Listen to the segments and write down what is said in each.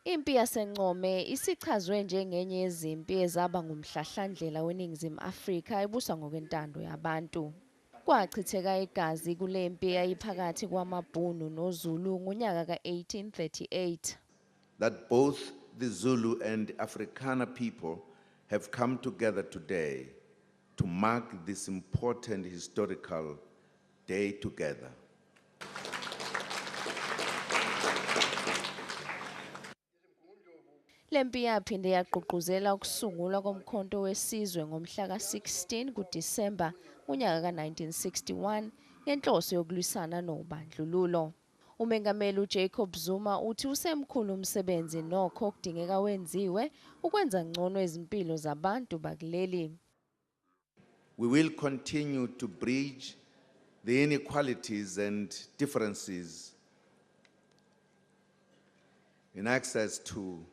Impi yaseNcome isichazwe njengenye yezimpi ezaba ngumhlahlandlela weNingizimu Afrika ebuswa ngokwentando yabantu. Kwachitheka igazi kule mpi eyayiphakathi kwamaBhunu noZulu ngonyaka ka-1838. That both the Zulu and Afrikaner people have come together today to mark this important historical day together. Lempi yaphinde yagqugquzela ukusungulwa koMkhonto weSizwe ngomhla ka-16 kuDisemba ngonyaka ka-1961 ngenhloso yokulwisana nobandlululo. Umengameli uJacob Zuma uthi usemkhulu umsebenzi nokho okudingeka wenziwe ukwenza ngcono izimpilo zabantu bakuleli. We will continue to bridge the inequalities and differences in access to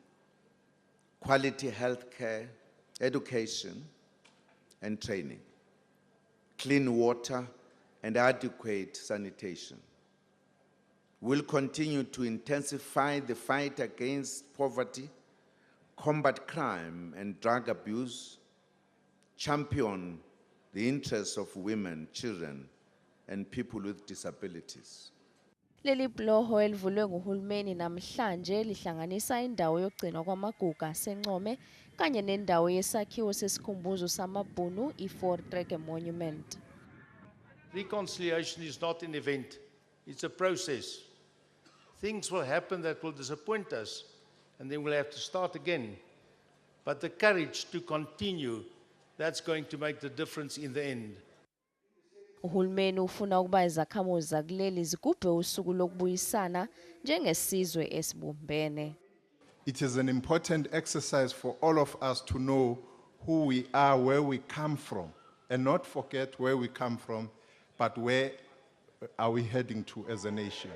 quality health care, education and training, clean water and adequate sanitation. We'll continue to intensify the fight against poverty, combat crime and drug abuse, champion the interests of women, children, and people with disabilities. Leli bhuloho elivulwe nguhulumeni namhlanje lihlanganisa indawo yokugcinwa kwamagugu aseNcome kanye nendawo yesakhiwo sesikhumbuzo samaBhunu iVoortrekker Monument. Reconciliation is not an event, it's a process. Things will happen that will disappoint us, and then we'll have to start again. But the courage to continue, that's going to make the difference in the end. Uhulumeni ufuna ukuba izakhamuzi zakuleli zigubhe usuku lokubuyisana njengesizwe esibumbene. It is an important exercise for all of us to know who we are, where we come from, and not forget where we come from, but where are we heading to as a nation.